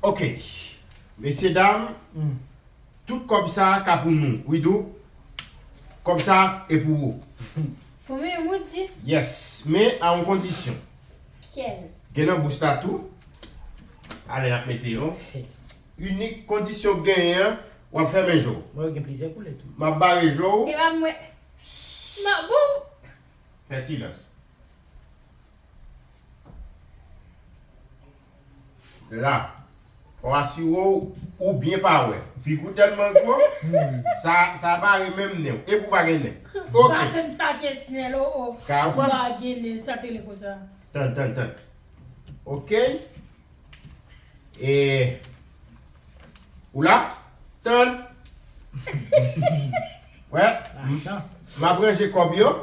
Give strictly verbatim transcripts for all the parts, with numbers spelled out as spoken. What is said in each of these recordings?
Ok. Mesye dam, tout kòb sa ka pou nou. Widou, kòb sa e pou ou. Pou mwen, ou di? Yes, men a yon kondisyon. Kyèl? Gen nan bous la tou. Ale, n ap mete yo. Inik kondisyon k genyen an, w ap fèmen je w. Mwen, yo gen plizyè koulè tou. M ap bare je w. E pa mwen. Mwen, bon. Fè silans. La, w asire w, ou byen pa wè. Figi w tèlman gwo, sa, sa bare menm nen w. Epi w pa gen nen. Ok. Pa fè m sa kesnèl, o, o. Ka w pa gen nen, sa te rele konsa. Tann, tann, tann. Ok. E, ou la? Tann. Wè, m, m ap ranje kòb yo.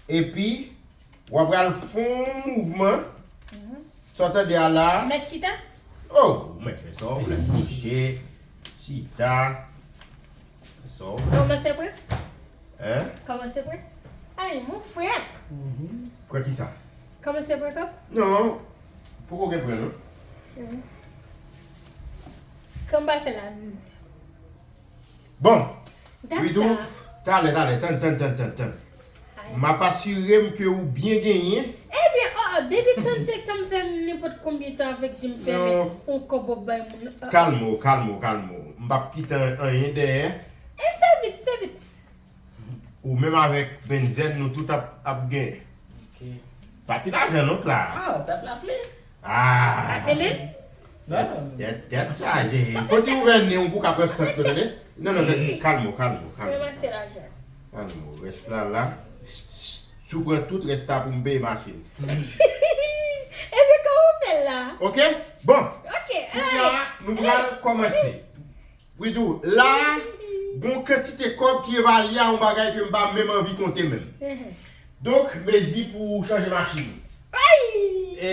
Epi, w ap pral fè yon mouvman. Sa w tande a la? Mèt chita? Oh, ou mèt fè sa, ou mèt kouche, chita. Sa w. Kòmanse pre? Hein? Kòmanse pre? Ay, mon frè! Pre kisa? Kòmanse pre kòb? Non, poko gen pre non. Kòman fè la? Bon, Widou, talè, talè, tann, tann, tann, tann, tann. M ap asire m ke ou byen genyen. Ebyen, oh, oh, depi trannsenk sa m fè m nenpòt konbyen tan avèk je m fèmen, yon kòb w ap bay moun. Kalme w, kalme w, kalme w. M p ap kite anyen dèyè. E fè vit, fè vit. Ou menm avèk Benzen, nou tout ap, ap gen. Ok. Pa ti lajan non, Clara. Ah, ou t ap laple. Ah. Pase menm? Tèt, tèt, tèt chaje. Fò ti ouvè nen w pou ka pran sant yo, tande. Non, non, tande. Kalme w, kalme w, kalme w. Ranmase lajan. Kalme w. Rès la la. Si w pran tout rès la pou m peye machin. Ebyen, kòman w fè l la? Ok? Bon. Ok, kounye a, nou pral kòmanse. Widou, la, gon kantite kòb ki evalye a yon bagay ke m pa menm anvi konte menm. Donk, mezi pou chanje machin. Ay! E,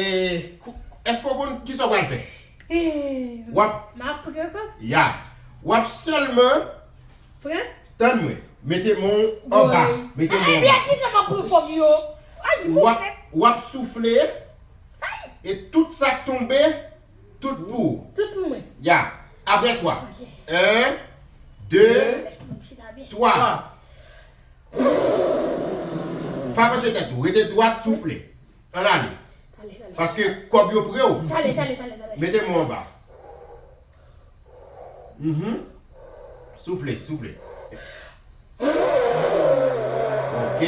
kou-, èske w konn kisa w pral fè? W ap, m ap pran kòb. Ya. W ap sèlman, pran, tann mwen. Mete men w anba. Mete men w anba. Ebyen, kisa m ap pran kòb yo? Ay, w ap, w ap soufle. Ay! E tout sa k tonbe, tout pou ou. Tout pou mwen. Ya. Apre twa. Ok. En, de, twa. Pa panche tèt ou. Rete dwat, soufle. Ann ale. Paske kòb yo pre w. Talè, talè, talè, talè. Mete men w anba. Mhm. Soufle, soufle. Ok.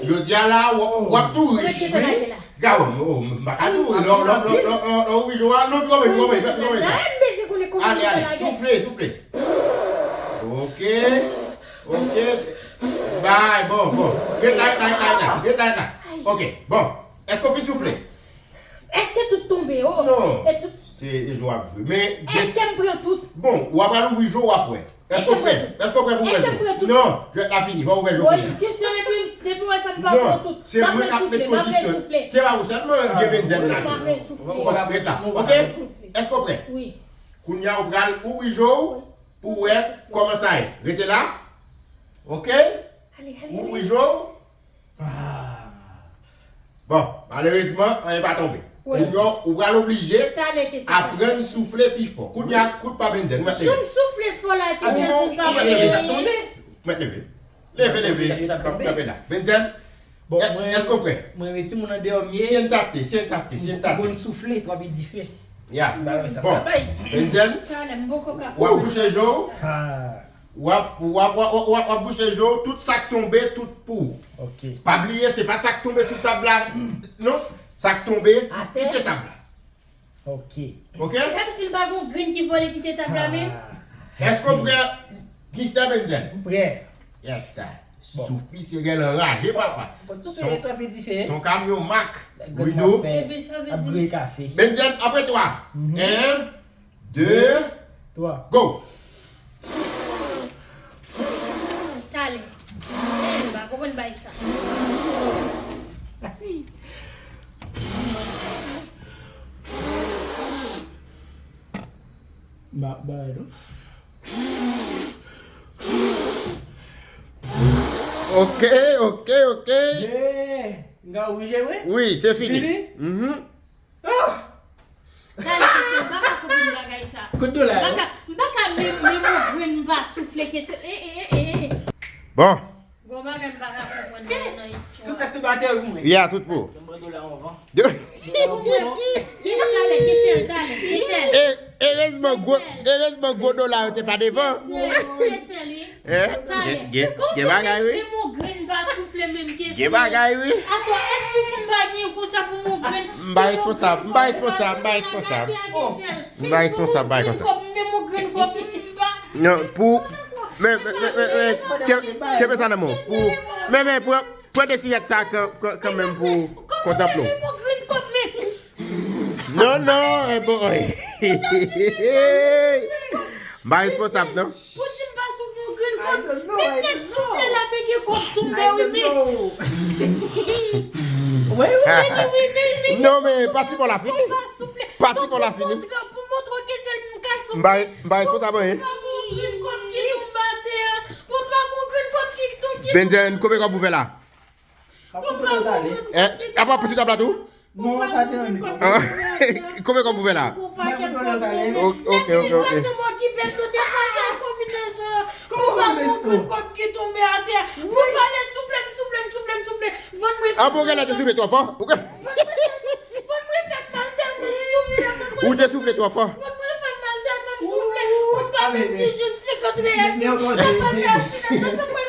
Jodi a la, w, w ap tou rich, wi. Gawon, oh, m pa ka tou rich. Lò, lò, lò, lò, lò, lò, wi, jodi a, non, pi kòmè, pi kòmè, pi kòmè sa. Ale, ale, soufle, soufle. Ok. Ok. Bay, bon, bon. Ret la, ret la, ret la, ret la. Ret la, ret la. Ok, bon. Èske w fin soufle? Èske tout tonbe, oh? Non. E tout... Se, e je w ap jwe. Men, èske m pran tout? Bon, w ap al ouvri je w, w ap wè. Èske w prè? Èske w prè pou w wè je w? Non, jwèt la fini. Fò w ouvè je w kounye a. Kesyon depi, depi w wè sa m pa pran tout. Non, se mwen k ap met kondisyon. Se pa ou sèlman, gen Benzen la tou. Wi, m ap resifle. Ret la. Ok? Èske w prè? Wi. Kounye a, ou pral ouvri je w pou w wè kòman sa ye. Rete la. Ok? Ale, ale, ale. Ouvri je w. Ah. Bon, malerezman, anyen pa tonbe. Wi. Kounye a, ou pral oblije aprann soufle pi fò. Kounye a, kout pa Benzen, ou mèt leve. Jan m soufle fò la, ki fè pou pa... Ou mèt leve. Ou mèt leve. Leve, leve. Kanpe la. Benzen, èske w prè? Mwen, mwen, timoun andeyò m ye. Siéntate, siéntate, siéntate. Mwen konn soufle, twa pi dife. Ya. Bon, Benzen, w ap bouche je w. Ah. W ap, w ap, w ap, w ap, w ap bouche je w, tout sa k tonbe, tout pou ou. Ok. Pa bliye, se pa sa k tonbe sou tab la, non. Sa k tonbe, kite tab la. Ok. Ok? Sa vle di m pa gon grenn ki vole kite tab la menm? Ah. Èske w prè, mistè Benzen? M prè. Yata. Bon. Soufri se rèl anraje, papa. Bon, soufri e twa pi dife. Son kamyon mak. Widou. Ebyen, sa vle di... Ap griye kafe. Benzen, apre twa. Mhm. En. De, twa. Go! Talè. M pa konprann bay sa. M ap bay non. Ok, ok, ok. Yeah. Nga oblije, wi? Wi, se fini. Fini? Mhm. Ah! Talè, Kot dola yo? M pa ka, m pa ka menm, menm yon grenn m pa soufle ke se. E, e, e, e, e. Bon, Gon bagay m pa ka konprann nan istwa. Tout sa k tou batè ou mwen. Ya, tout pou. Mwen pran dola anvan. Li pa pale, kesèl, talè, kesèl. E, erezman gwo, erezman gwo dola yo te pa devan. Kesèl, wi. Eh? Talè. Gen, gen bagay, wi. Menm yon grenn m pa soufle menm kesèl. Gen bagay, wi. Atò, èske souf m pa gen konsa pou yon grenn? M pa responsab, m pa responsab, m pa responsab. Kesèl. M pa responsab, bay konsa. Menm yon grenn kòb, m pa. Non, pou. Men, men, men, men, men, ke, ke men sa nan men w. Pou. Men, men, pran, pran de siyèt sa kan, kan, kanmenm pou kontan plon. Menm yon grenn kòb, men. Non, non, eh boy. M pa responsab, non. Pou di m pa soufle yon grenn kòb. Menm nèg soufle la, men gen kòb tonbe, wi, men. Wi, wi. Wi, men, men. Non, men pati bò la fini. Pa soufle. Pati bò la fini. Pou montre ke sèl m ka soufle. M pa, m pa responsab, anyen. Pa gon grenn kòb ki tonbe atè a. Pou pa gon grenn kòb ki tonbe. Benzen, konbyen kòb ou fè la? Pa konte konta ale. Eh, apa piti tab la tou? Non, sa te nan li tou. Ah, konbyen kòb ou fè la? Mwen konte konta ale. Ok, ok, ok. Se mwen ki pèd nou depanse konbinezon an. Pou pa gon grenn kòb ki tonbe atè a. Pou pale soufle m, soufle m, soufle m, soufle. Vann mwen Ah, bon, gade, te soufle twò fò. Vann mwen fè mal tèlman m soufle. Ou te soufle twò fò. Vann mwen fè mal tèlman m soufle. Pou pa menm di je ne sais quoi. Men ankò,